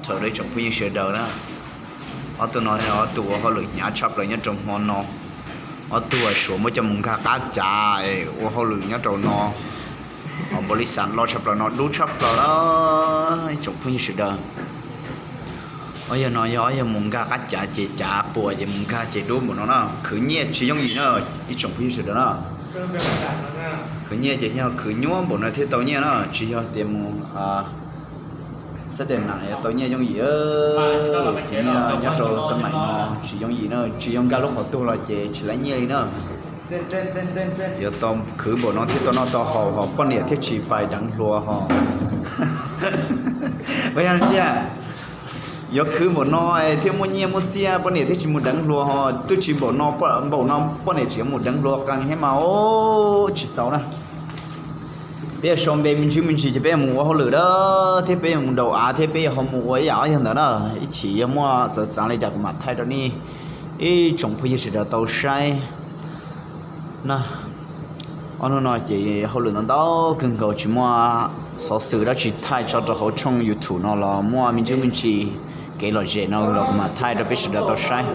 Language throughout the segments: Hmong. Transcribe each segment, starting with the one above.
Saum rau ib tsoom phooj ywg sawv daws na, ob tug no yog ob tug ua hauj lwm hnyav tshaj plaws nyob rau hmo no. Ob tug uas Suav muab coj mus nkag qab cav es ua hauj lwm nyob rau no, npaus li xav loj tshaj plaws no, dub tshaj plaws na ib tsoom phooj ywg sawv daws. Ob yog no yog ob yog mus nkag qab cav ces cav puas ces mus nkag ces dub npaum no na, khwv nyiaj tsis yooj yim na ib tsoom phooj ywg sawv daws na. Khwv nyiaj ces yog khwv nyuaj npaum no thiaj tau nyiaj na, tsis yog tias mus xab tes nam yog tau nyiaj yooj yim. Khwv nyiaj nyob rau xab maim no tsis yooj yim na, tsis yog nkag lub qhov tuag los ces tsis laib nyiaj li na. Yuav tau khwv npaum no thiaj tau noj tau haus ho poj niam thiaj tsis pais deev hluas ho. Ua yog tias yuav khwv npaum no thiaj muaj nyiaj muaj txiaj, poj niam thiaj tsis mus deev hluas ho, twb tsis npaum no, npaum no poj niam tseem yuav mus deev hluas qee thiab mas, tsis tau na. Peb yuav sau npe me ntsis me ntsis ces peb yuav mus ua hauj lwm da, thiab peb yuav mus ntaus av thiab peb yuav ho mus ua ib yam ob yam ntawd na. Ib chim yog muaj txawv txav li cas kuv mam thaij rau nej ib tsoom phooj ywg sawv daws tau saib na. Ob hnub no ces hauj lwm ntau ntau kawg nkaus tsis muaj xov xwm dab tsi thaij tso rau hauv tshooj YouTube no los muaj me ntsis me ntsis kev lom zem no los kuv mam thaij rau peb sawv daws tau saib.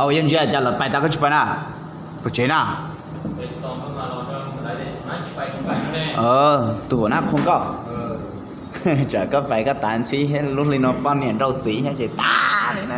Au, yog ntsia cas lawv pais tas koj tsis pais na? Pov tsev na. Tus huam nab qhuas koj, tsam koj pais koj tas ntxhib thiab lub hli no poj niam nrauj txiv thiab ces tas li na.